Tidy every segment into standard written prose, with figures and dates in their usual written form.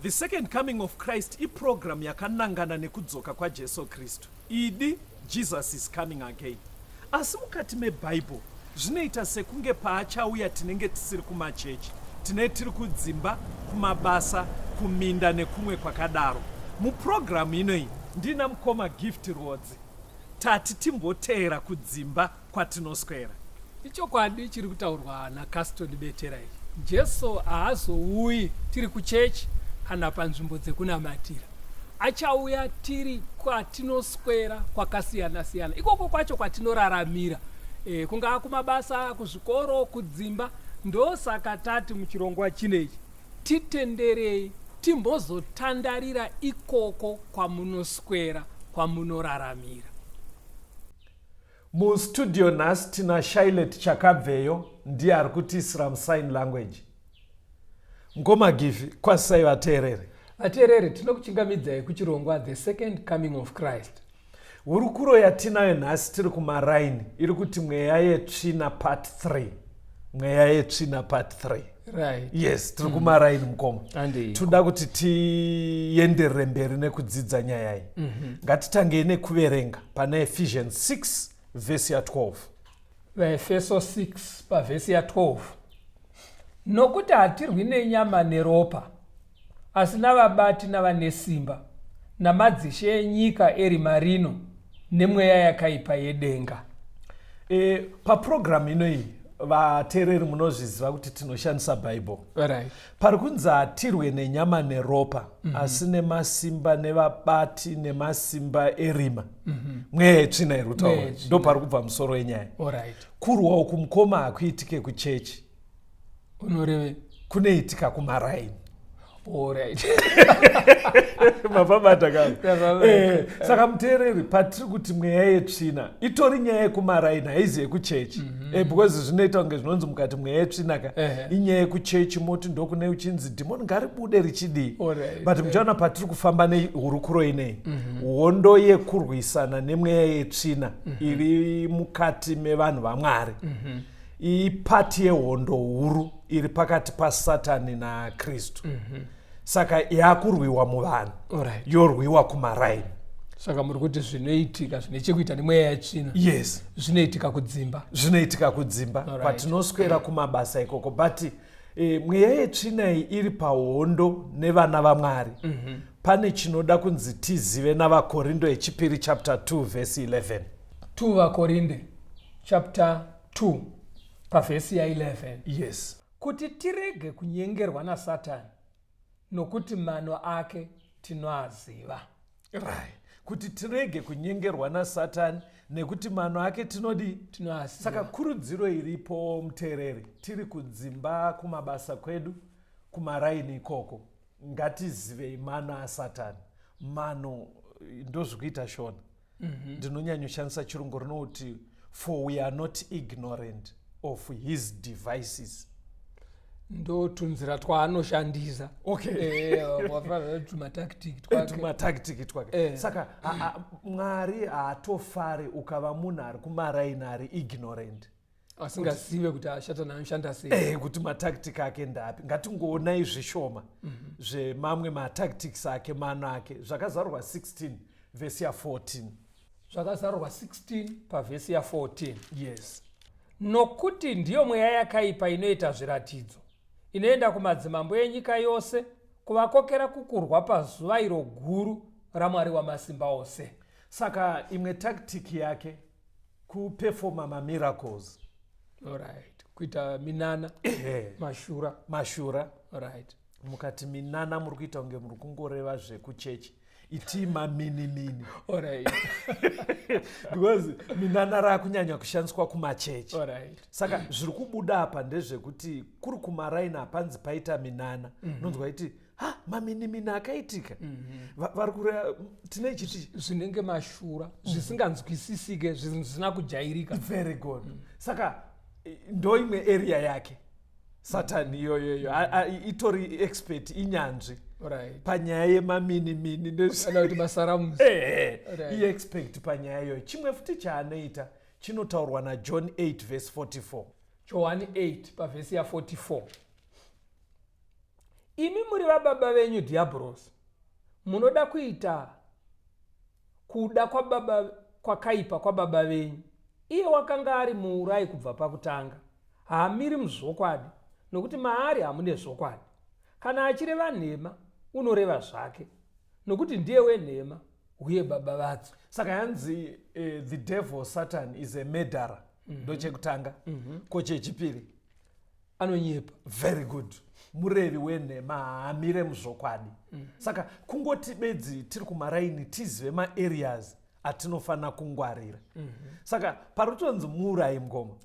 The Second Coming of Christ iprogram yakanangana nekudzoka kwaJesu Kristu. Idi, Jesus is coming again. Asi mukati meBible zvinoita sekunge paachauya tinenge tisiri kumachechi, tine tiri kudzimba, kumabasa, kuminda nekumwe kwakadaro. Muprogram inoyi ndina mukoma Gift Rwodzi. Tati timboteera kudzimba kwatinoswera. Ichokwadi chiri kutaurwa naCaston Betera ichi. Jesu haazouyi tiri kuchechi kana panzvimbo dzekunamatira. Achauya tiri kwatinoswera kwakasiyana siyana, ikoko kwacho kwatinoraramira, kungaa kumabasa, kuzvikoro, kudzimba. Ndosaka tati muchirongwa chinechi titenderei timbozotandarira ikoko kwamunoswera, kwamunoraramira. Mustudio nhasi tina Shylet Chakabveyo, ndiye ari kutiisira musign language. Mukoma Gifi, kwazisai vateereri. Vateereri, tinokuchingamidzai kuchirongwa The Second Coming of Christ. Hurukuro yatinayo nhasi tiri kumaraini iri kuti mweya yetsvina part 3. Mweya yetsvina part 3. Right. Yes, tiri kumaraini mukoma. Andiko. Toda kuti tienderere mberi nekudzidza nyaya iyi. Ngatitangei nekuverenga pana Ephesians 6 vhesi ya 12. VaEfeso 6 pavhesi ya 12. Nokuti hatirwi nenyama neropa, asi navabati navanesimba, namadzishe enyika erima rino, nemweya yakaipa yedenga. Paprogramu inoyi vateereri munozviziva kuti tinoshandisa Bible. Right. Pari kunzi hatirwe nenyama neropa, asi nemasimba nevabati nemasimba erima. Mweya yetsvina iri kutaurwa. Mweya yetsvina. Ndo pari kubva musoro wenyaya. Alright. Kurwa uku mukoma hakuitike kuchechi. Unoreve? Kunoitika kumaraini. Alright. Mapabata kani? Ndapabata. Saka muteereri, patiri kuti mweya yetsvina itori nyaya yekumaraini, haizi yekuchechi. Because zvinoita kunge zvinonzi mukati mweya yetsvina ka, inyaya yekuchechi, moti ndokune uchinzi dhimoni ngaribude richidii. But muchaona patiri kufamba nehurukuro ineyi, hondo yekurwisana nemweya yetsvina iri mukati mevanhu vaMwari ipati yehondo huru iri pakati paSatani naKristu. Saka yakurwiwa muvanhu, yorwiwa kumaraini. Saka muri kuti zvinoitika zvine chekuita nemweya yetsvina? Yes. Zvinoitika kudzimba. Zvinoitika kudzimba, kwatinoswera kumabasa ikoko. But mweya yetsvina iyi iri pahondo nevana vaMwari. Pane chinoda kunzi tizive navaKorindo yechipiri chapter 2 verse 11. 2 VaKorinde chapter 2 pavhesi ya 11. Yes. Kuti tirege kunyengerwa naSatani, nokuti mano ake tinoaziva. Right. Kuti tirege kunyengerwa naSatani nekuti mano ake tinodi? Tinoaziva. Saka kurudziro iripo muteereri, tiri kudzimba, kumabasa kwedu, kumaraini ikoko, ngatizivei mano aSatani. Mano ndozvikuita Shona. Ndinonyanyoshandisa chirungu rinoti for we are not ignorant of his devices. Ndo tunzira twaanoshandisa. Wafanira tumatactic twake. Tumatactic twake. Saka Mwari haatofari ukava munhu ari kumaraini ari ignorant, asingazive kuti ashatani anoshanda sei. Kuti matactic ake ndapi. Ngatingoonai zvishoma zvemamwe matactics ake, mano ake. Zvakazarurwa 16 vhesi ya 14. Zvakazarurwa 16 pavhesi ya 14. Yes. Nokuti ndiyo mweya yakaipa inoita zviratidzo, inoenda kumadzimambo enyika yose kuvakokera kukurwa pazuva iro guru raMwari wamasimba ose. Saka imwe tactic yake kupefoma mamiracles. Alright. Kuita minana, mashura. Mashura. Alright. Mukati minana muri kuita kunge muri kungoreva zvekuchechi. Iti maminimini. Alright. Because minana rakunyanya kushandiswa kumachechi. Alright. Saka zviri kubuda apa ndezvekuti kuri kumaraini hapanzi paita minana. Unonzwa iti ha maminimini akaitika. Vari kureva tine chiti zvinenge mashura, zvisinganzwisisike, zvisina kujairika. Very good. Saka ndo imwe area yake Satani iyoyoyo. Itori expert, inyanzvi panyaya yemaminimini Kana kuti masaramusi. Iexpert panyaya iyoyo. Chimwe futi chaanoita chinotaurwa naJohn 8 verse 44. John 8 pavhesi ya 44. Imi muri vababa venyu Dhiabhorosi, munoda kuita kuda kwababa kwakaipa kwababa venyu. Iye wakanga ari muurayi kubva pakutanga, haamiri muzvokwadi, nokuti maari hamune zvokwadi. Kana achireva nhema, unoreva zvake, nokuti ndiye wenhema uye baba vadzo. Saka yanzi the devil Satan is a murderer. Ndochekutanga. Ko chechipiri? Anonyepa. Very good. Murevi wenhema, haamire muzvokwadi. Saka kungoti bedzi tiri kumaraini, tizive maareas atinofanira kungwarira. Saka pari kutonzi muurayi, mukoma,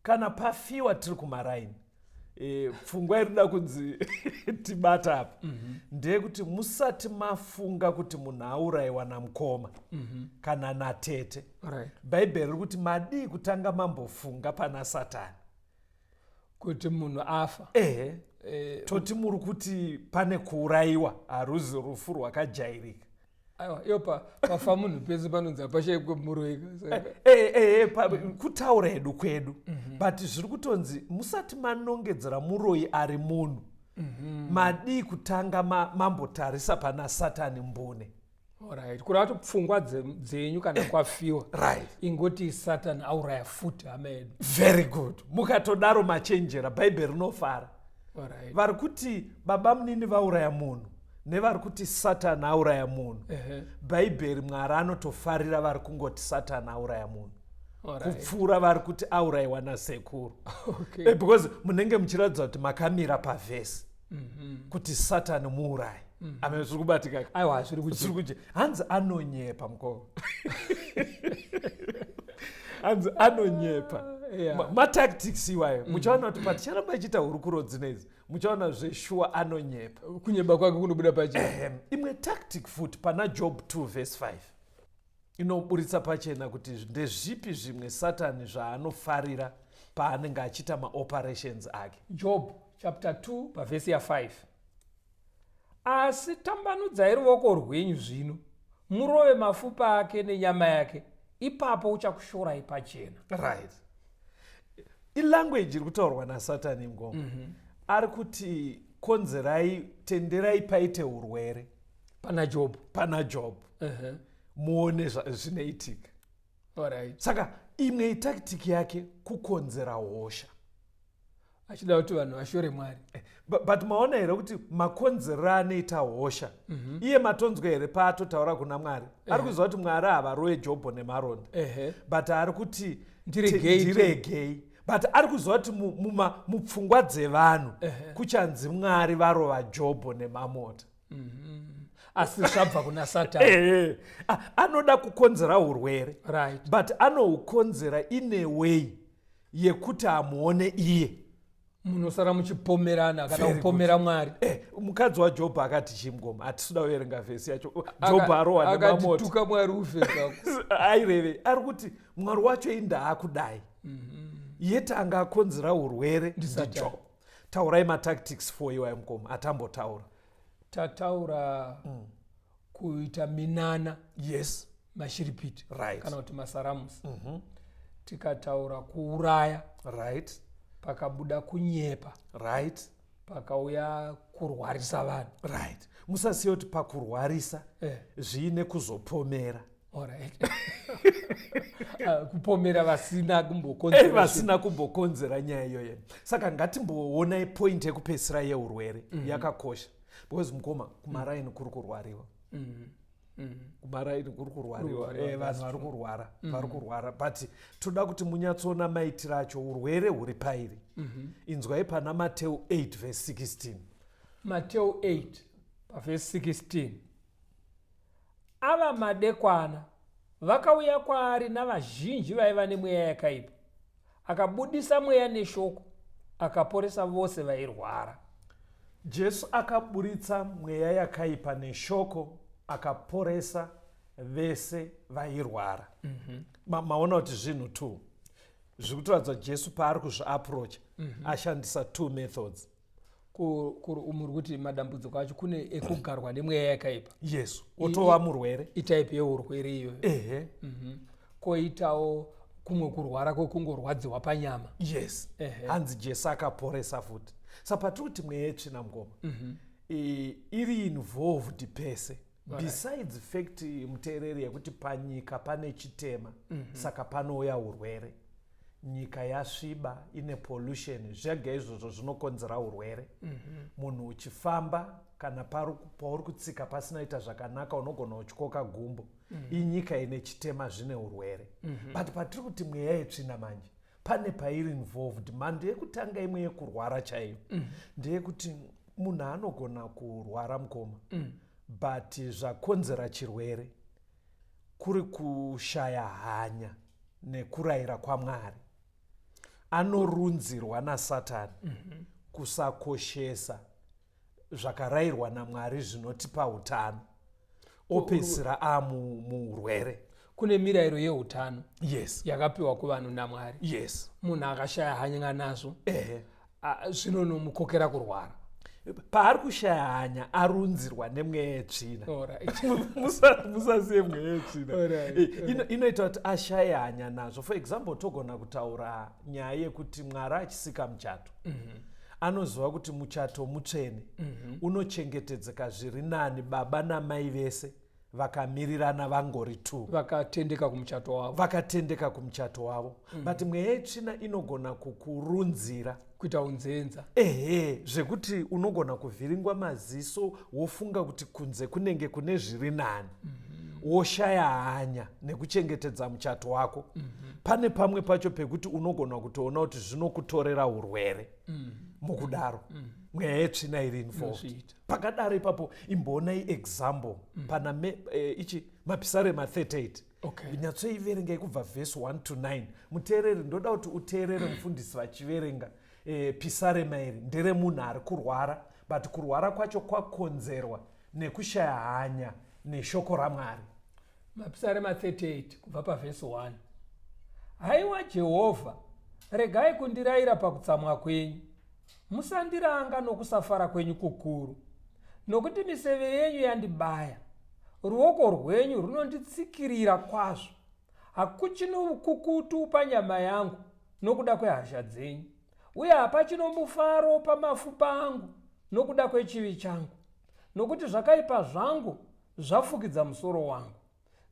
kana pafiwa tiri kumaraini, pfungwa irikuda kunzi tibata apa ndeyekuti musati mafunga kuti munhu aurayiwa namukoma kana natete, Bhaibheri riri kuti madii kutanga mambofunga pana Satani. Kuti munhu afa. Ehe. Toti muri kuti pane kuurayiwa, haruzi rufu rwakajairika. Aiwa, iyo pafa munhu pese panonzi hapashaikwe muroyi. Kutaura hedu kwedu, but zviri kutonzi musati manongedzera muroyi ari munhu, madii kutanga mambotarisa pana Satani mbune. Alright, kureva kuti pfungwa dzenyu kana kwafiwa ingoti Satan auraya futi hama yedu. Very good. Mukatodaro machenjera, Bhaibheri rinofara. Vari kuti baba munini vauraya munhu nevari kuti Satani auraya munhu, Bhaibheri, Mwari anotofarira vari kungoti Satani auraya munhu kupfuura vari kuti aurayiwa nasekuru. Because munenge muchiratidza kuti makamira pavhesi kuti Satani muurayi. Ame zviri kubatika? Aiwa, zviri. Zviri kuje. Hanzi anonyepa, mukoma, hanzi anonyepa. Matactics iwayo muchaona kuti paticharamba ichiita hurukuro dzinedzi, muchaona zveshuwa anonyepa. Kunyeba kwake kunobuda pachena. Imwe tactic futi pana Job 2 verse 5 inoburitsa pachena kuti ndezvipi zvimwe Satani zvaanofarira paanenge achiita maoperations ake. Job chapter 2 pavhesi ya5: "Asi tambanudzai ruoko rwenyu zvino, murove mafupa ake nenyama yake, ipapo uchakushorai pachena." Right, ilanguage iri kutaurwa naSatani, ngoma. Ari kuti konzerai, tenderai paite urwere pana Job. Pana Job, muone zvinoitika. Saka imwe itactic yake kukonzera hosha. Achida kuti vanhu vashore Mwari. But maona here kuti makonzerero anoita hosha, iye matonzwa here paatotaura kuna Mwari? Ari kuziva kuti Mwari havarove Jobho nemaronda, but ari kuti Ndiregei. Ndiregei. But ari kuziva kuti mupfungwa dzevanhu kuchanzi Mwari varova Jobho nemamota. Asi zvabva kuna Satani. Ehe. Anoda kukonzera urwere, but anohukonzera in a way yekuti hamuone iye. Munosara muchipomerana kana Very. Kupomera Mwari. Mukadzi waJobho akati chimngoma, hatisi kuda kuverenga vhesi yacho. Jobho arohwa nemamota. Akati, "Tuka Mwari ufe zvako." Aireve ari kuti Mwari wacho indaakudai, yet anga akonzera urwere. NdiSatani. NdiJob. Taurai matactics for iwayo, mukoma, atambotaura. Tataura kuita minana, mashiripiti kana kuti masaramusi. Tikataura kuuraya, pakabuda kunyepa, pakauya kurwarisa vanhu. Right, musasiye kuti pakurwarisa zviine kuzopomera. Alright. Ah, kupomera vasina kumbokonzera. Vasina kumbokonzera nyaya iyoyo. Saka ngatimboonai point yekupedzisira yeurwere. Yakakosha because, mukoma, kumaraini kuri kurwariwa. Kumaraini kuri kurwariwa. Kurwariwa. Vanhu vari kurwara, vari kurwara, but toda kuti munyatsoona maitiro acho urwere huri pairi. Inzwai pana Mateu 8 verse 16. Mateu 8 pavhesi 16: "Ava madekwana vakauya kwaari navazhinji vaiva nemweya yakaipa. Akabudisa mweya neshoko, akaporesa vose vairwara." Jesu akaburitsa mweya yakaipa neshoko, akaporesa vese vairwara. Maona kuti zvinhu two zviri kutoratidza Jesu paari kuzviapproacha, ashandisa two methods. Muri kuti madambudziko acho kune ekugarwa nemweya yakaipa. Yes, otova murwere. Itype yeurwere iyoyo. Ehe. Koitawo kumwe kurwara kwekungorwadziwa panyama. Yes. Hanzi Jesu akaporesa futi. Sa patiri kuti mweya yetsvina mukoma, iri involved pese. Besides fact, muteereri, yekuti panyika pane chitema, saka panouya urwere. Nyika yasviba, ine pollution, zvega izvozvo zvinokonzera urwere. Munhu uchifamba, kana pauri kutsika pasina ita zvakanaka, unogona uchikoka gumbo. Inyika ine chitema, zvine urwere. But patiri kuti mweya yetsvina manje, pane pairi involved. Mhando yekutanga, imwe yekurwara chaiyo, ndeyekuti munhu anogona kurwara, mukoma, but zvakonzera chirwere kuri kushaya hanya nekurayira kwaMwari. Anorunzirwa naSatani kusakoshesa zvakarayirwa naMwari zvinotipa utano, opedzisira amuurwere. Kune mirayiro yeutano yakapiwa kuvanhu naMwari. Munhu akashaya hanya nazvo, zvinonomukokera kurwara. Paari kushaya hanya, arunzirwa nemweya yetsvina. Musasiye mweya yetsvina. Inoita kuti ashaye hanya nazvo. For example, togona kutaura nyaya yekuti Mwari achisika muchato, anoziva kuti muchato mutsvene, unochengetedzeka zviri nani baba namai vese vakamirirana, vangori two, vakatendeka kumuchato wavo. Vakatendeka kumuchato wavo. But mweya yetsvina inogona kukurunzira kuita unzenza. Ehe, zvekuti unogona kuvhiringwa maziso, wofunga kuti kunze kunenge kune zviri nani, woshaya hanya nekuchengetedza muchato wako. Pane pamwe pacho pekuti unogona kutoona kuti zvinokutorera urwere. Mukudaro mweya yetsvina iri involved. Inozviita. Pakadaro ipapo, imboonai example pana ichi Mapisarema 38. Nyatsoiverengai kubva vhesi 1 to 9. Muteereri, ndoda kuti uteerere mufundisi vachiverenga. Pisarema iri nderemunhu ari kurwara, but kurwara kwacho kwakonzerwa nekushaya hanya neshoko raMwari. Mapisarema 38 kubva pavhesi 1. Haiwa Jehovha, regai kundirayira pakutsamwa kwenyu, musandiranga nokusafara kwenyu kukuru, nokuti miseve yenyu yandibaya, ruoko rwenyu runonditsikirira kwazvo. Hakuchino ukukutu panyama yangu nokuda kwehasha dzenyu, uye hapachino mufaro pamafupa angu nokuda kwechivi changu, nokuti zvakaipa zvangu zvafukidza musoro wangu,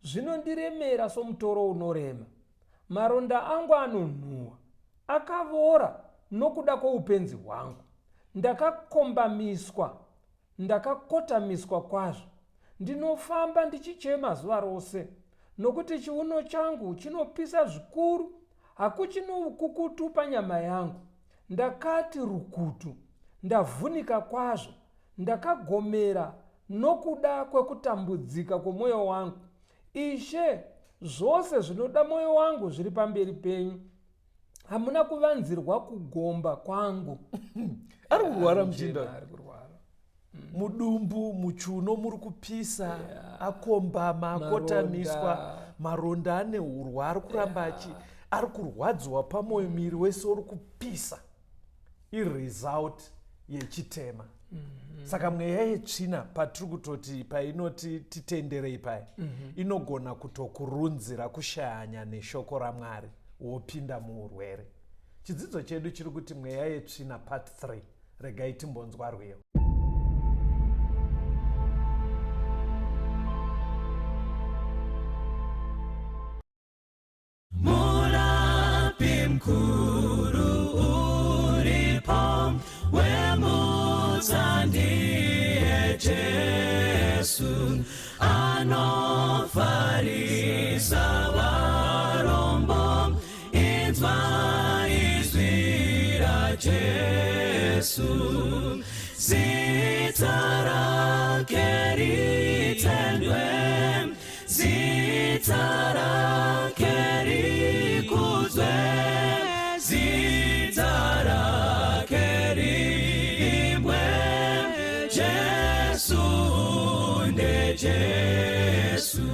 zvinondiremera somutoro unorema. Maronda angu anonhuhwa, akavora nokuda kwoupenzi hwangu. Ndakakombamiswa, ndakakotamiswa kwazvo. Ndinofamba ndichichema zuva rose, nokuti chiuno changu chinopisa zvikuru. Hakuchino ukukutu panyama yangu. Ndakati rukutu, ndavhunika kwazvo. Ndakagomera nokuda kwekutambudzika kwomwoyo wangu. Ishe, zvose zvinoda mwoyo wangu zviri pamberi penyu, hamuna kuvanzirwa kugomba kwangu. Ari kurwara muchinda. Ari kurwara. Mudumbu, muchiuno muri kupisa, akombama, akotamiswa, maronda ane urwa, ari kuramba achi ari kurwadziwa pamwoyo, miri wese uri kupisa. Iresult yechitema. Saka mweya yetsvina, patiri kutoti painoti titenderei paya, inogona kutokurunzira kushayanya neshoko raMwari, wopinda muurwere. Chidzidzo chedu chiri kuti mweya yetsvina part 3. Regai timbonzwa rwiyo. Murapi mkuru uripo wemutsa, ndiye Jesu, anofarisa varombo. Inzwa izwi raJesu, zita rake ritendwe, zita rake rikudzwe, zita rake riimbwe. Jesu ndeJesu,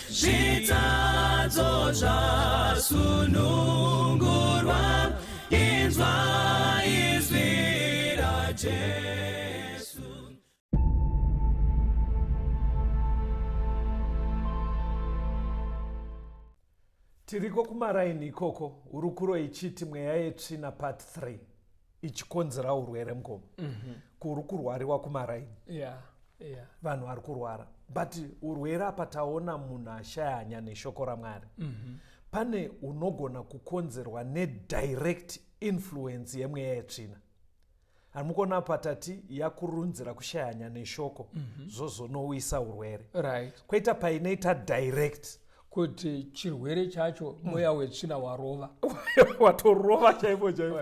zvitadzo zvasunungurwa. Inzwa izwi raJesu. Tiriko kumaraini ikoko, hurukuro ichiti mweya yetsvina part 3. Ichikonzera urwere, mukoma, kuri kurwariwa kumaraini. Vanhu vari kurwara, but urwere apa taona munhu ashaya hanya neshoko raMwari. Pane unogona kukonzerwa nedirect influence yemweya yetsvina. Hamukuona patati yakurunzira kushaya hanya neshoko, zvozonowisa urwere. Kwoita painoita direct kuti chirwere chacho mweya wetsvina warova. Watorova chaipo chaipo.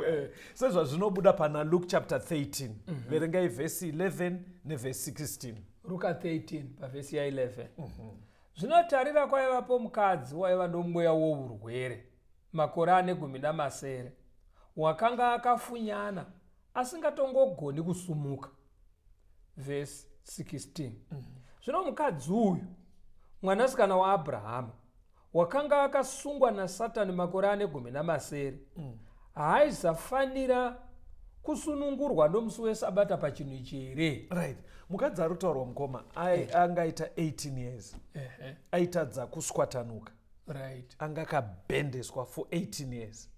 Sezvazvinobuda pana Luke chapter 13, verengai vhesi 11 nevhesi 16. Ruka 13 pavhesi ya11: Zvino tarira, kwaivapo mukadzi waiva nomweya wourwere makore ane 17, wakanga akafunyana, asingatongogoni kusumuka. Vhesi 16: Zvino mukadzi uyu, mwanasikana waAbhurahama, wakanga akasungwa naSatani makore ane 17, haaisafanira kusunungurwa nomusi weSabata pachinhu ichi here? Right, mukadzi ari kutaurwa, mukoma, angaita 18 years aitadza kuswatanuka. Anga akabhendeswa for 18 years.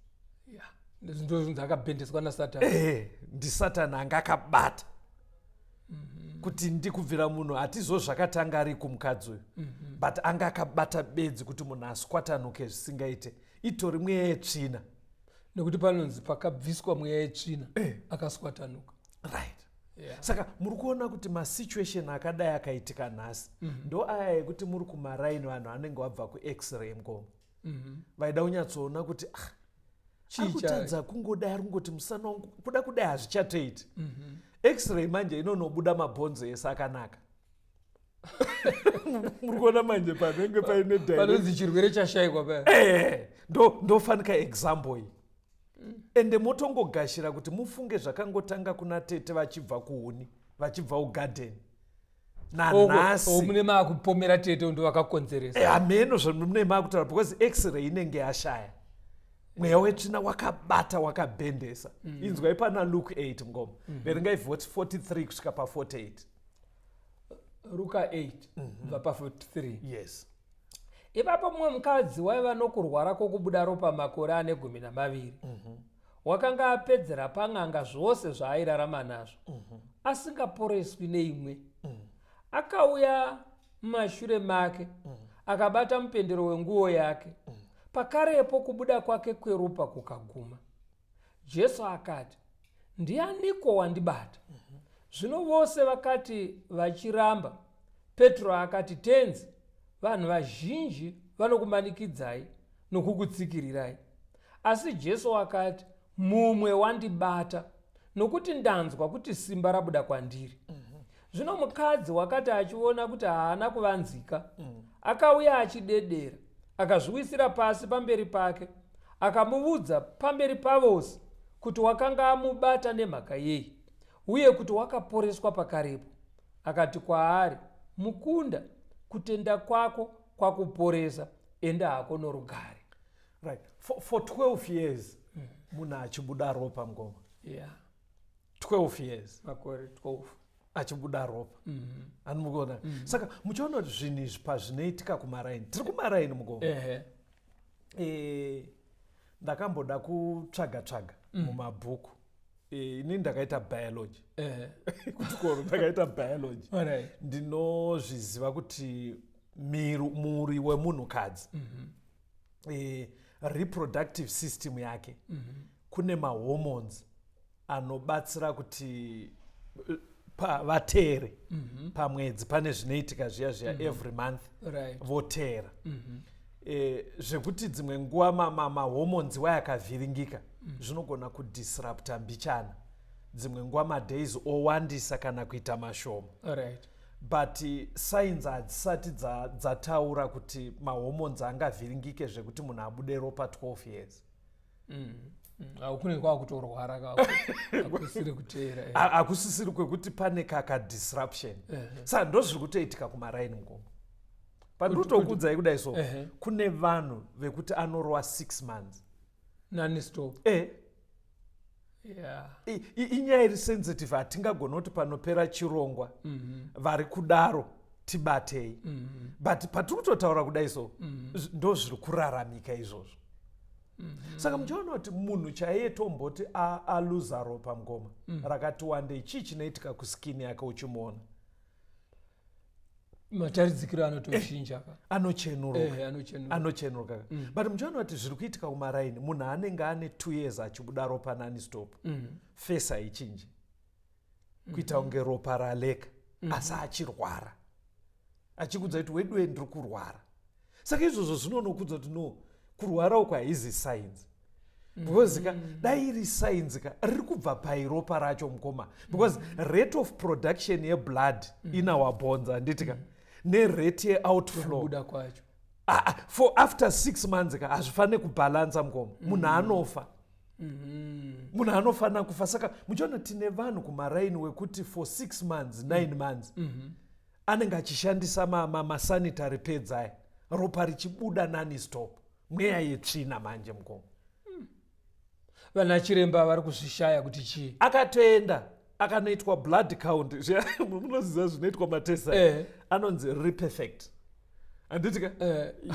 Yeah, ndozvinzi akabhendeswa naSatani. Ehe, ndisatani anga akabata kuti ndikubvira munhu hatizo zvakatanga ari kumukadzi uyu, but anga akabata bedzi kuti munhu aswatanuke zvisingaite. Itori mweya yetsvina. Nekuti panonzi pakabviswa mweya yetsvina, akaswatanuka. Saka muri kuona kuti masituation akadai akaitika nhasi ndo aya ekuti muri kumaraini, vanhu vanenge vabva kuX-ray, mukoma, vaida kunyatsoona kuti ah, Chii? Ari kutadza kungodai, ari kungoti musana wangu kuda kudai hazvichatoiti. X-ray manje inonobuda mabhonzo ese akanaka. Muri kuona manje panenge paine panonzi chirwere chashayikwa paya. Ndofanika example iyi, ende motongogashira kuti mufunge zvakangotanga kuna tete vachibva kuhuni, vachibva kugadheni nanhasi. Mune maakupomera tete ndo vakakonzeresa. Hameno zvamune maakutaura, because X-ray inenge yashaya, mweya wetsvina wakabata, wakabhendesa. Inzwai pana Luke 8, mukoma, verengai vhoti 43 kusvika pa48. Ruka 8 kubva pa43. Yes. Ipapo mumwe mukadzi waiva nokurwara kwokubuda ropa makore ane 12, wakanga apedzera pan'anga zvose zvaairarama nazvo, asingaporeswi neimwe, akauya mumashure make, akabata mupendero wenguo yake. Pakarepo kubuda kwake kweropa kukaguma. Jesu akati, "Ndianiko wandibata?" Zvino vose vakati vachiramba, Petro akati, "Tenzi, vanhu vazhinji vanokumanikidzai nokukutsikirirai." Asi Jesu akati, "Mumwe wandibata, nokuti ndanzwa kuti simba rabuda kwandiri." Zvino mukadzi wakati achiona kuti haana kuvanzika, akauya achidedera, akazviwisira pasi pamberi pake, akamuvudza pamberi pavose kuti wakanga amubata nemhaka yei, uye kuti wakaporeswa pakarepo. Akati kwaari, "Mukunda, kutenda kwako kwakuporesa, enda hako norugare." Right, for 12 years munhu achibuda ropa, mukoma. 12 years. Makore 12. Achibuda ropa, anomukuona. Saka muchiona kuti zvinhu izvi pazvinoitika kumaraini, tiri kumaraini, mukoma. Ndakamboda kutsvaga tsvaga mumabhuku. Inini ndakaita biology kuchikoro, ndakaita biology. Ndinozviziva kuti muri wemunhukadzi, reproductive system yake, kune mahormones anobatsira kuti vateere pamwedzi. Pane zvinoitika zviya zviya every month, voteera. Zvekuti dzimwe nguva mahormones iwaya akavhiringika, zvinogona kudisrupta mbichana, dzimwe nguva madays owandisa kana kuita mashoma. But science hadzisati dzataura kuti mahormones angavhiringike zvekuti munhu abude ropa 12 years. Kunenge kwakutorwara, hakusiri kuteera. Hakusisiri kwekuti pane kakadisruption. Saka ndo zviri kutoitika kumaraini, mukoma, pandinotokuudzai kudai so. Kune vanhu vekuti anorova 6 months non-stop. Inyaya iri sensitive, hatingagona kuti panopera chirongwa vari kudaro tibatei, but patiri kutotaura kudai so, ndo zviri kuraramika izvozvo. Saka muchiona kuti munhu chaiye tomboti aluza ropa, mukoma, rakati wandei, chii chinoitika kuskin yake uchimuona? Mataridzikiro anotochinja ka. Anochenuruka. Anochenuruka. Anochenuruka. But muchiona kuti zviri kuitika kumaraini, munhu anenge ane 2 years achibuda ropa nonstop, face haichinji, kuita kunge ropa raleka, asi achirwara, achikudza kuti, "Weduwe, ndiri kurwara." Saka izvozvo zvinonokudza kuti no, kurwara uku haizi science, because ka dai iri science ka, riri kubva pai ropa racho, mukoma? Because rate of production yeblood in our bones, handiti ka, nerate yeoutflow, kubuda kwacho, ah, ah, for after 6 months ka, hazvifaniri kubhalansa, mukoma. Munhu anofa, munhu anofanira kufa. Saka muchiona tine vanhu kumaraini wekuti for 6 months, 9 months anenge achishandisa masanitary pads aya, ropa richibuda nonstop. Mweya yetsvina manje, mukoma. Vana chiremba vari kuzvishaya kuti chii. Akatoenda akanoitwa blood count. Munoziva zvinoitwa matest anonzi riri perfect, handiti ka?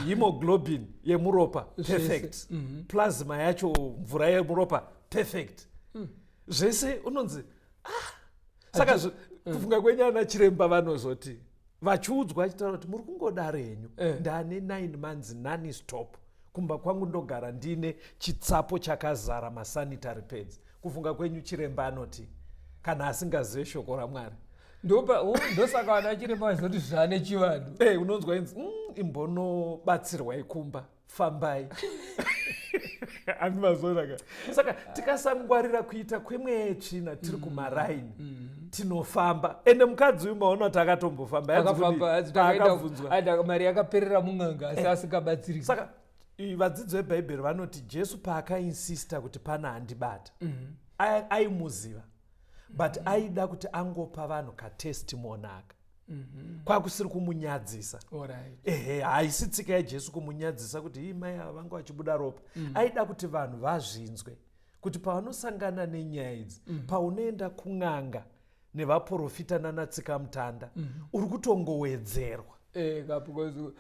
Hemoglobin yemuropa Zvese. perfect, plasma yacho, mvura yemuropa perfect, zvese unonzi ah. Saka kufunga kwenyu, ana chiremba vanozoti vachiudzwa, achitaura kuti muri kungodaro henyu, ndane 9 months nonstop, kumba kwangu ndogara ndine chitsapo chakazara masanitary pads. Kufunga kwenyu, chiremba anoti kana asingazive shoko raMwari? Ndosaka vana chiremba vachizoti zvane chivanhu. Unonzwa inzi, imbonobatsirwai kumba, fambai." Ani mazoona ka? Saka tikasangwarira kuita kwemweya yetsvina tiri kumaraini, tinofamba. Ende mukadzi uyu maona kuti akatombofamba. Akafamba. Paakabvunzwa. Mari yakaperera mun'anga, asi asingabatsiriki. Saka vadzidzi vebhaibheri vanoti Jesu paakainsista kuti pana handibata, aimuziva, but aida kuti angopa vanhu katestimony aka, kwakusiri kumunyadzisa. Ehe, haisi tsika yaJesu kumunyadzisa kuti, "Ii, mai ava vanga vachibuda ropa." Aida kuti vanhu vazvinzwe kuti pavanosangana nenyaya idzi, paunoenda kun'anga nevaprofita nanatsikamutanda, uri kutongowedzerwa. Ka because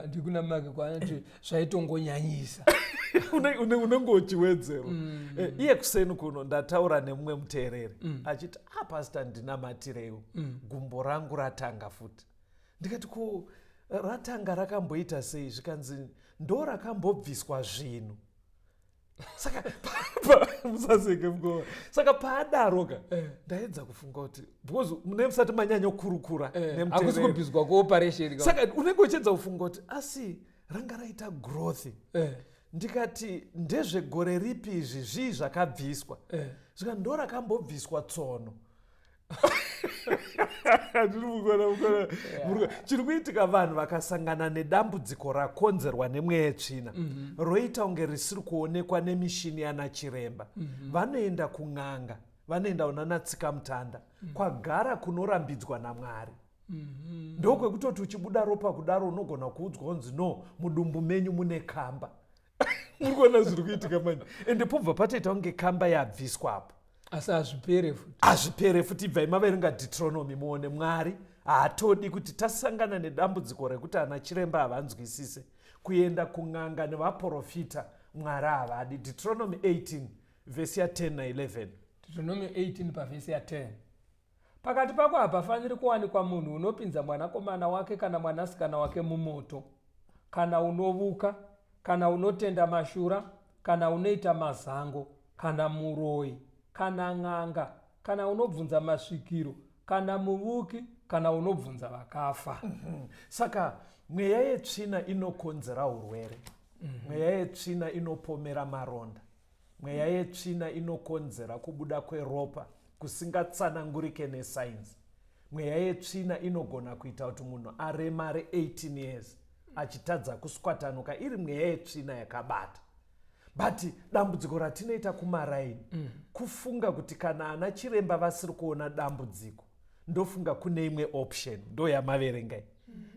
ndikuna make kwaanoti zvaitongonyanyisa. Unenge uchiwedzerwa. Iye kuseni kuno ndataura nemumwe muteereri achiti, "A pastor, ndinamatirewo, gumbo rangu ratanga futi." Ndikati, "Ko ratanga rakamboita sei?" Zvikanzi, "Ndo rakambobviswa zvinhu." Saka musaseke, mukoma. Saka paadaroka, ndaedza kufunga kuti because mune musati manyanyokurukura Hakusi nemuteereri. Kubviswa kuoperation. Saka unenge uchiedza kufunga kuti asi ranga raita growth. Ndikati, "Ndezvegore ripi izvi? Zvii zvakabviswa?" Zvika, "Ndo rakambobviswa tsono." Ndiri mukuona, mukuona, chiri kuitika, vanhu vakasangana nedambudziko rakonzerwa nemweya yetsvina, roita kunge risiri kuonekwa nemishini yana chiremba, vanoenda kun'anga, vanoenda kunana tsikamutanda, kwagara kunorambidzwa naMwari. Ndokwekutoti uchibuda ropa kudaro, unogona kuudzwa kunzi, "No, mudumbu menyu mune kamba." Muri kuona zviri kuitika manje? Ende pobva patoita kunge kamba yabviswa apo. Asi hazvipere futi. Hazvipere futi. Ibvai maverenga Deuteronomy muone. Mwari haatodi kuti tasangana nedambudziko rekuti ana chiremba havanzwisise, kuenda kun'anga nevaprofita. Mwari havadi. Deuteronomy 18 vhesi ya10 na11. Deuteronomy 18 pavhesi ya10: "Pakati pako hapafaniri kuwanikwa munhu unopinza mwanakomana wake kana mwanasikana wake mumoto, kana unovuka, kana unotenda mashura, kana unoita mazango, kana muroi, kana n'anga, kana unobvunza masvikiro, kana muvuki, kana unobvunza vakafa." Saka mweya yetsvina inokonzera urwere, mweya yetsvina inopomera maronda, mweya yetsvina inokonzera kubuda kweropa kusingatsanangurike nesainzi, mweya yetsvina inogona kuita kuti munhu aremare 18 years achitadza kuswatanuka, iri mweya yetsvina yakabata. But dambudziko ratinoita kumaraini, kufunga kuti kana ana chiremba vasiri kuona dambudziko, ndofunga kune imwe option. Ndo yamaverengai.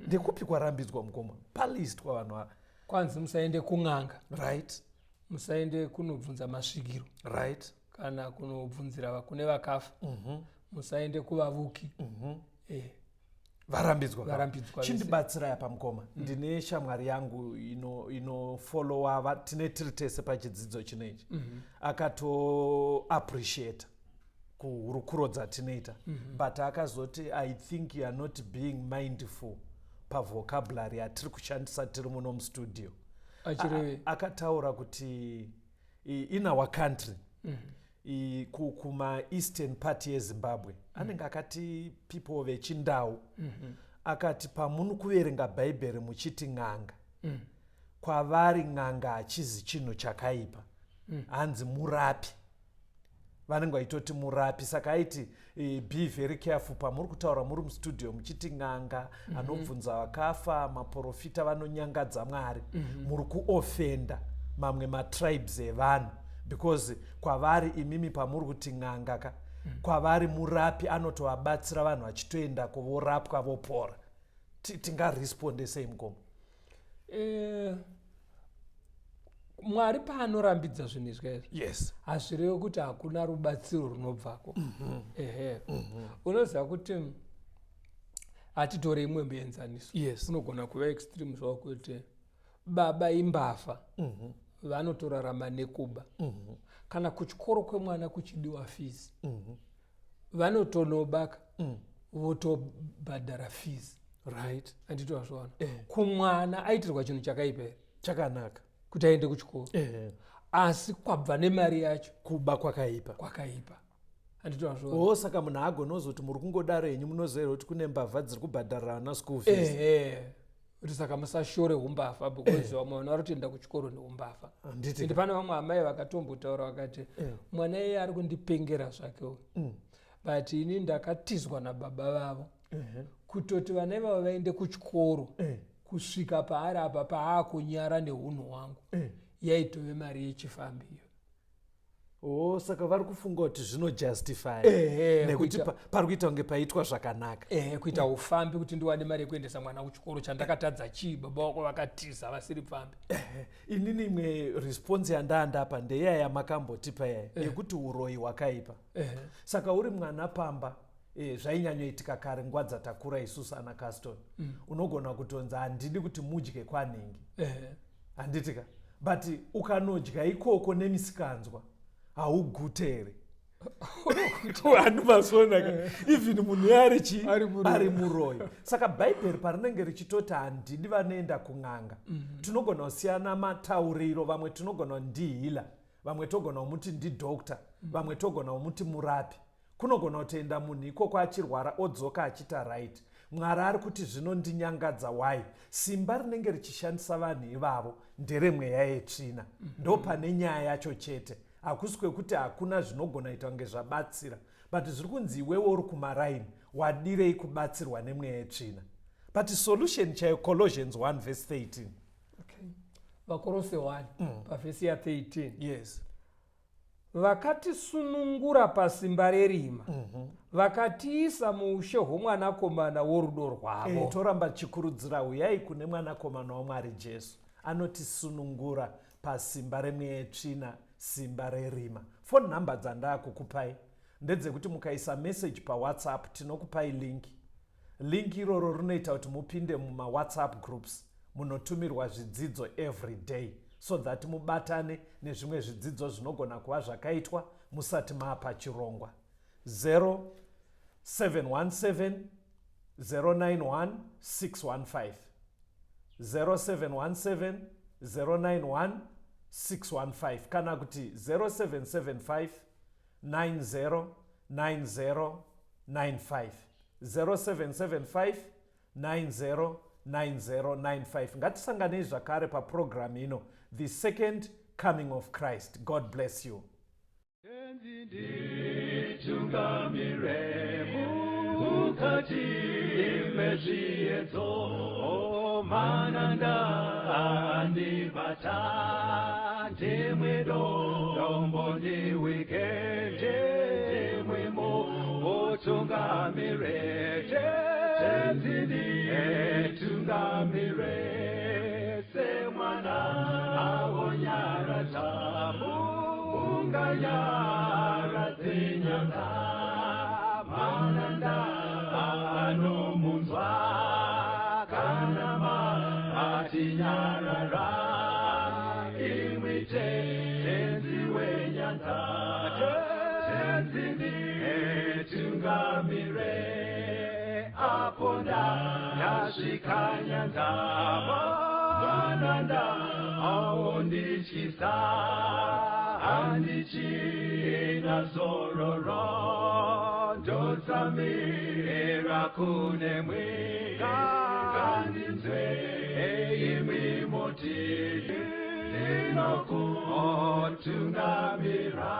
Ndekupi kwarambidzwa, mukoma, palist kwavanhu ava? Kwanzi musaende kun'anga, musaende kunobvunza masvikiro, kana kunobvunzira kune vakafa, musaende kuvavuki. Varambidzwa. Varambidzwa vese. Chindibatsirai apa, mukoma. Ndine shamwari yangu inofollowa tine tiri tese pachidzidzo chinechi. Akatoappreciata kuhurukuro dzatinoita, but akazoti, "I think you are not being mindful pavocabulary yatiri kushandisa tiri muno mustudio." Achireve? Akataura kuti in our country, kuma-eastern part yeZimbabwe, anenge akati people vechindau, akati pamuni kuverenga Bhaibheri muchiti n'anga, kwavari n'anga hachizi chinhu chakaipa. Hanzi murapi, vanenge vaitoti murapi. Saka aiti be very careful pamuri kutaura muri mustudio muchiti n'anga, anobvunza vakafa, maprofita vanonyangadza Mwari. Muri kuofenda mamwe matribes evanhu, because kwavari imimi pamuri kuti n'anga ka, kwavari murapi, anotovabatsira, vanhu vachitoendako vorapwa vopora. Tingaresponde sei, mukoma? Mwari paanorambidza zvinhu izvi izvi, hazvirevi kuti hakuna rubatsiro runobvako. Ehe, unoziva kuti hatitore imwe muenzaniso. Unogona kuva extreme zvavo kuti baba imbavha, vanotorarama nekuba. Kana kuchikoro kwemwana kuchidiwa fees, vanotonobaka, votobhadhara fees. Handiti wazviona? Kumwana aitirwa chinhu chakaipa here? Chakanaka. Kuti aende kuchikoro. Asi kwabva nemari yacho? Kuba kwakaipa. Kwakaipa, handiti wazviona? O, saka munhu agona kuzoti muri kungodaro henyu, munoziva here kuti kune mbavha dziri kubhadharira vana school fees? Ehe, kuti saka musashore umbavha, because vamwe vanhu vari kutoenda kuchikoro neumbavha. Handiti? Ende pane vamwe amai vakatombotaura vakati, "Mwana iye ari kundipengera zvake uyu, but ini ndakatizwa nababa vavo kutoti vana ivavo vaende kuchikoro kusvika paari apa paakunyara neunhu hwangu, yaitove mari yechifambi iyo." O, saka vari kufunga kuti zvinojustify nekuti pari kuita kunge paitwa zvakanaka. Ehe, kuita ufambi kuti ndiwane mari yekuendesa mwana kuchikoro. Chandakatadza chii? Baba wako vakatiza vasiri pfambi. Inini imwe response yandaandapa ndeyaya yamakambotipa yaya yekuti uroyi hwakaipa. Saka uri mwana pamba, zvainyanyoitika kare nguva dzatakura isusu ana Caston, unogona kutonzi handidi kuti mudye kwanhingi. Handitika? But ukanodya ikoko nemisikanzwa, haugute here? Handimazvionaka, even munhu yaari chi Ari muroyi. Ari muroyi. Saka Bhaibheri parinenge richitoti handidi vanoenda kun'anga, tinogona kusiyana matauriro. Vamwe tinogona kuti ndihealer, vamwe togona kumuti ndidoctor, vamwe togona kumuti murapi. Kunogona kutoenda munhu ikoko achirwara, odzoka achiita right. Mwari ari kuti zvinondinyangadza. Why? Simba rinenge richishandisa vanhu ivavo nderemweya yetsvina. Ndo pane nyaya yacho chete. Hakusi kwekuti hakuna zvinogona kuita kunge zvabatsira, but zviri kunzi iwewe uri kumaraini, wadirei kubatsirwa nemweya yetsvina? But solution chaiyo, Colossians 1 verse 13. Okay. Vakorose 1 pavhesi ya13. Yes. Vakatisunungura pasimba rerima, vakatiisa muushe hwomwanakomana worudo rwavo. Toramba tichikurudzira, uyai kune mwanakomana waMwari Jesu, anotisunungura pasimba remweya yetsvina, simba rerima. Phone number dzandaakukupai ndedzekuti mukaisa message paWhatsApp, tinokupai link. Link iroro rinoita kuti mupinde mumawhatsApp groups munotumirwa zvidzidzo every day, so that mubatane nezvimwe zvidzidzo zvinogona kuva zvakaitwa musati maapa chirongwa. 0717 091 615, 0717 091 615, kana kuti 0775 90 90 95, 0775 90 9095. Ngatisanganei zvakare papurogiramu ino, The Second Coming of Christ. God bless you. Nditungamire mukati mezviedzo, mananda andibata, ndimwe dombo ndiwike, ndimwimo utungamire, Tenzi nditungamire, semwana awonyaradza unganyaradze nyanga, mananda anomunzwa. Ndasvika ndasvika nyanza aondityisa, handichina zororo, ndotsamira kunemwi, ngandinzwe imi moti ndinokutungamira.